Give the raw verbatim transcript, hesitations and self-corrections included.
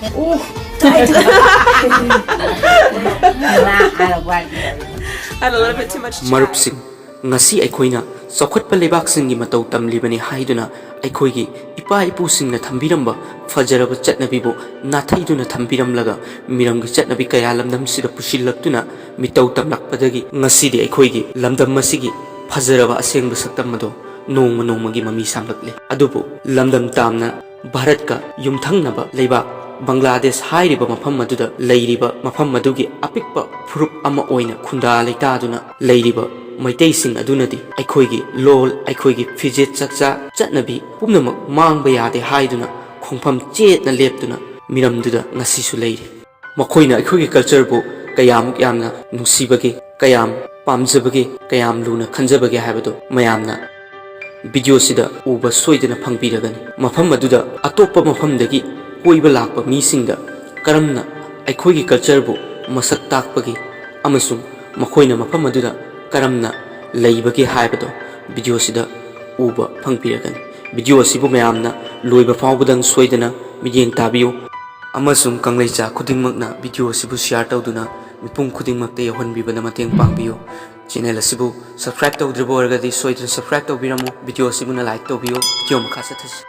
I had a little bit too much chai. ꯃꯔꯨꯞꯁꯤꯡ, ꯉꯁꯤ ꯑꯩꯈꯣꯏꯅ ꯆꯥꯎꯈꯠꯄ ꯂꯩꯕꯥꯛꯁꯤꯡꯒꯤ ꯃꯇꯧ ꯇꯝꯂꯤꯕꯅꯤ ꯍꯥꯏꯗꯨꯅ ꯑꯩꯈꯣꯏꯒꯤ ꯏꯄꯥ ꯏꯄꯨꯁꯤꯡꯅ ꯊꯝꯕꯤꯔꯝꯕ ꯐꯖꯔꯕ ꯆꯠꯅꯕꯤꯕꯨ ꯅꯥꯊꯩꯗꯨꯅ ꯊꯝꯕꯤꯔꯝꯂꯒ ꯃꯤꯔꯝꯒꯤ ꯆꯠꯅꯕꯤ ꯀꯌꯥ ꯂꯝꯗꯝꯁꯤꯗ ꯄꯨꯁꯤꯜꯂꯛꯇꯨꯅ ꯃꯤꯇꯧ ꯇꯝꯂꯛꯄꯗꯒꯤ ꯉꯁꯤꯗꯤ ꯑꯩꯈꯣꯏꯒꯤ ꯂꯝꯗꯝ ꯑꯁꯤꯒꯤ ꯐꯖꯔꯕ ꯑꯁꯦꯡꯕ ꯁꯛꯇꯝ ꯑꯗꯣ ꯅꯣꯡꯃ ꯅꯣꯡꯃꯒꯤ ꯃꯃꯤ ꯁꯥꯝꯂꯛꯂꯦ꯫ ꯑꯗꯨꯕꯨ ꯂꯝꯗꯝ ꯇꯥꯝꯅ ꯚꯥꯔꯠꯀ ꯌꯨꯝꯊꯪꯅꯕ ꯂꯩꯕꯥꯛ ꯕꯪꯒ꯭ꯂꯥꯗꯦꯁ ꯍꯥꯏꯔꯤꯕ ꯃꯐꯝ ꯑꯗꯨꯗ ꯂꯩꯔꯤꯕ ꯃꯐꯝ ꯑꯗꯨꯒꯤ ꯑꯄꯤꯛꯄ ꯐꯨꯔꯨꯞ ꯑꯃ ꯑꯣꯏꯅ ꯈꯨꯟꯗꯥ ꯂꯩꯇꯥꯗꯨꯅ ꯂꯩꯔꯤꯕ ꯃꯩꯇꯩꯁꯤꯡ ꯑꯗꯨꯅꯗꯤ ꯑꯩꯈꯣꯏꯒꯤ ꯂꯣꯜ, ꯑꯩꯈꯣꯏꯒꯤ ꯐꯤꯖꯦꯠ ꯆꯛꯆꯥ ꯆꯠꯅꯕꯤ ꯄꯨꯝꯅꯃꯛ ꯃꯥꯡꯕ ꯌꯥꯗꯦ ꯍꯥꯏꯗꯨꯅ ꯈꯣꯡꯐꯝ ꯆꯦꯠꯅ ꯂꯦꯞꯇꯨꯅ ꯃꯤꯔꯝꯗꯨꯗ ꯉꯁꯤꯁꯨ ꯂꯩꯔꯤ꯫ ꯃꯈꯣꯏꯅ ꯑꯩꯈꯣꯏꯒꯤ ꯀꯜꯆꯔꯕꯨ ꯀꯌꯥꯃꯨꯛ ꯌꯥꯝꯅ ꯅꯨꯡꯁꯤꯕꯒꯦ, ꯀꯌꯥꯝ ꯄꯥꯝꯖꯕꯒꯦ, ꯀꯌꯥꯝ ꯂꯨꯅ ꯈꯟꯖꯕꯒꯦ ꯍꯥꯏꯕꯗꯨ ꯃꯌꯥꯝꯅ ꯚꯤꯗꯤꯑꯣꯁꯤꯗ ꯎꯕ ꯁꯣꯏꯗꯅ ꯐꯪꯕꯤꯔꯒꯅꯤ꯫ ꯃꯐꯝ ꯑꯗꯨꯗ ꯑꯇꯣꯞꯄ ꯃꯐꯝꯗꯒꯤ ꯀꯣꯏꯕ ꯂꯥꯛꯄ ꯃꯤꯁꯤꯡꯗ ꯀꯔꯝꯅ ꯑꯩꯈꯣꯏꯒꯤ ꯀꯜꯆꯔꯕꯨ ꯃꯁꯛ ꯇꯥꯛꯄꯒꯦ ꯑꯃꯁꯨꯡ ꯃꯈꯣꯏꯅ ꯃꯐꯝ ꯑꯗꯨꯗ ꯀꯔꯝꯅ ꯂꯩꯕꯒꯦ ꯍꯥꯏꯕꯗꯣ ꯚꯤꯗꯤꯑꯣꯁꯤꯗ ꯎꯕ ꯐꯪꯕꯤꯔꯒꯅꯤ꯫ ꯚꯤꯗꯤꯑꯣ ꯑꯁꯤꯕꯨ ꯃꯌꯥꯝꯅ ꯂꯣꯏꯕ ꯐꯥꯎꯕꯗꯪ ꯁꯣꯏꯗꯅ ꯃꯤꯠꯌꯦꯡ ꯇꯥꯕꯤꯌꯨ ꯑꯃꯁꯨꯡ ꯀꯪꯂꯩꯆꯥ ꯈꯨꯗꯤꯡꯃꯛꯅ ꯚꯤꯗꯤꯑꯣ ꯑꯁꯤꯕꯨ ꯁꯤꯌꯥꯔ ꯇꯧꯗꯨꯅ ꯃꯤꯄꯨꯝ ꯈꯨꯗꯤꯡꯃꯛꯇ ꯌꯧꯍꯟꯕꯤꯕꯗ ꯃꯇꯦꯡ ꯄꯥꯡꯕꯤꯌꯨ꯫ ꯆꯦꯅꯦꯜ ꯑꯁꯤꯕꯨ ꯁꯕꯁꯀ꯭ꯔꯥꯏꯕ ꯇꯧꯗ꯭ꯔꯤꯕ ꯑꯣꯏꯔꯒꯗꯤ ꯁꯣꯏꯗꯅ ꯁꯕꯁꯀ꯭ꯔꯥꯏꯕ ꯇꯧꯕꯤꯔꯝꯃꯨ꯫ ꯚꯤꯗꯤꯑꯣ ꯑꯁꯤꯕꯨꯅ ꯂꯥꯏꯛ ꯇꯧꯕꯤꯌꯨ꯫ ꯚꯤꯗꯤꯑꯣ ꯃꯈꯥ ꯆꯠꯊꯁꯤ꯫